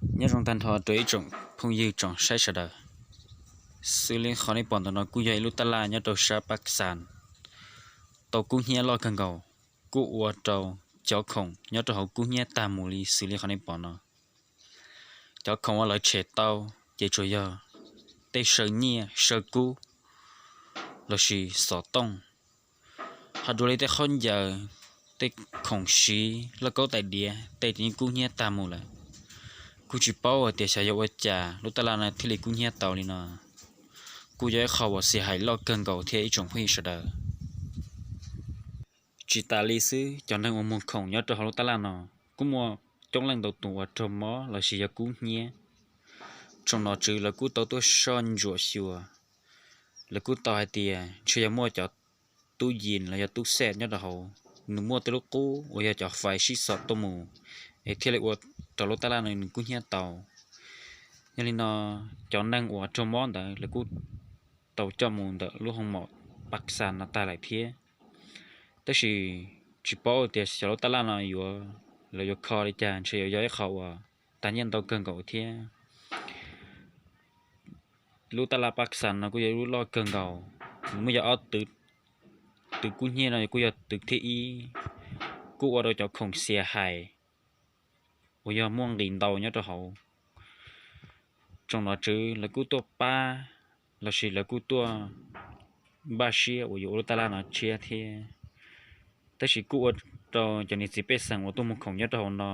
Nyob zoo tag nrho rau ib tsoom phooj ywg tsoom saib sawv daws. Xws li qhov nej pom ntawm no kuj yog ib lub tab laj nyob rau sab Pab Xas, tau kub hnyiab loj kawg nkaus, kuj ua rau cov khoom nyob rau hauv kub hnyiab tag mus li xws li qhov nej pom no. Cov khoom uas lawv tshem tau ces tsuas yog tej saw nyiaj saw kub lossis xov tooj. Ho dua li tej khaub ncaws, tej khoom siv, lauj kaub tais diav tej ces yeej kub hnyiab tag mus lawm. Kuj tsis paub hais tias xyov yog ua cas lub tab laj no thiaj li kub hnyiab tau li no. Kuj yog ib qho uas xiam hais loj kawg nkaus thiab ib tsoom phooj ywg sawv daws. Tsis tas li xwb, cov neeg uas muag khoom nyob rau hauv lub tab laj no kuj muaj coob leej ntau tus uas raug mob lossis yog kub hnyiab. Tsoom nom tswv lawv kuj tau tuaj soj ntsuam xyuas, lawv kuj tau hais tias ntshe yog muaj cov tub yis los yog tub xej nyob rau hauv, nws muaj tej lub qub uas yog cov fais sib xom tuaj mus, es thiaj li ua rau lub tab laj no nws kub hnyiab tau. Yog li no, cov neeg uas raug mob ntawd lawv kuj tau coj mus ntawm lub hoo mom Pab Xas no tag lawm thiab. Tab sis tsis paub tias xyov lub tab laj no yuav, lawv yuav kho li cas, ntshe yuav yog ib qho uas tag nyiaj ntau kawg nkaus thiab. Lub tab laj Pab Xas no kuj yog ib lub loj kawg nkaus, nws muaj yog ob tw, tw kub hnyiab no kuj yog tw thib ib, kuj ua rau cov khoom xiam hais uas yog muaj nqis ntau nyob rau hauv. Tsoom nom tswv lawv kuj tuaj pab lossis lawv kuj tuaj npaj siab uas yuav ua lub tab laj no tshiab thiab. Tab sis kuj ua rau cov niam txiv pej xeem uas tuaj muag khoom nyob rau hauv no,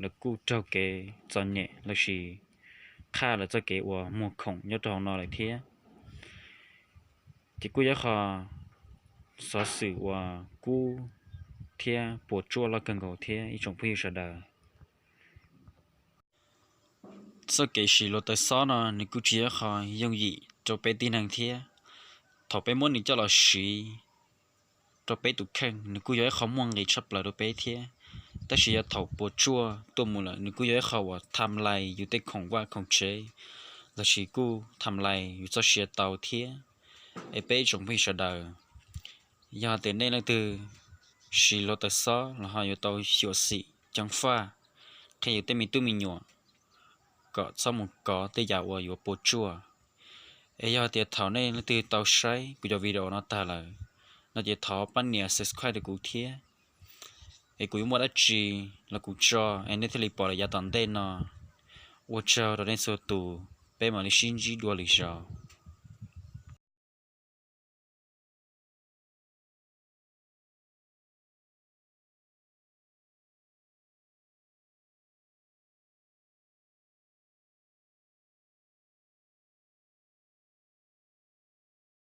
lawv kuj raug kev txom nyem lossis qhaj lawv txoj kev uas muag khoom nyob rau hauv no lawm thiab. Ces kuj yog ib qho xov xwm uas kub thiab puas tsuaj loj kawg nkaus thiab ib tsoom phooj ywg sawv daws. Txoj kev siv hluav taws xob no nws kuj tsis yog ib qho yooj yim rau peb tib neeg thiab. Thaum peb muab nws coj los siv rau peb tus kheej, nws kuj yog ib qho muaj nqis tshaj plaws rau peb thiab. Tab sis yog thaum puas tsuaj tuaj mus lawm, nws kuj yog ib qho uas tham lais yus tej khoom vaj khoom tsev, lossis kuj tham lais yus txoj sia tau thiab. Es peb ib tsoom phooj ywg sawv daws, yog tias nej leej twg siv hluav taws xob los ho yuav tau xyuam xim ceev faj, qhia yus tej me tub me nyuam kom txhob mus kov tej yam uas yuav puas tsuaj. Es yog tias thaum nej leej twg tau saib kuv cov video no tag lawm no ces thov pab nias subscribe rau kuv thiab, es kuv yuav muaj dab tsi los kuv tso es nej thiaj li pom lawm yav tom ntej no. Ua tsaug rau nej txhua tus, peb mam li sib ntsib dua lwm zaus.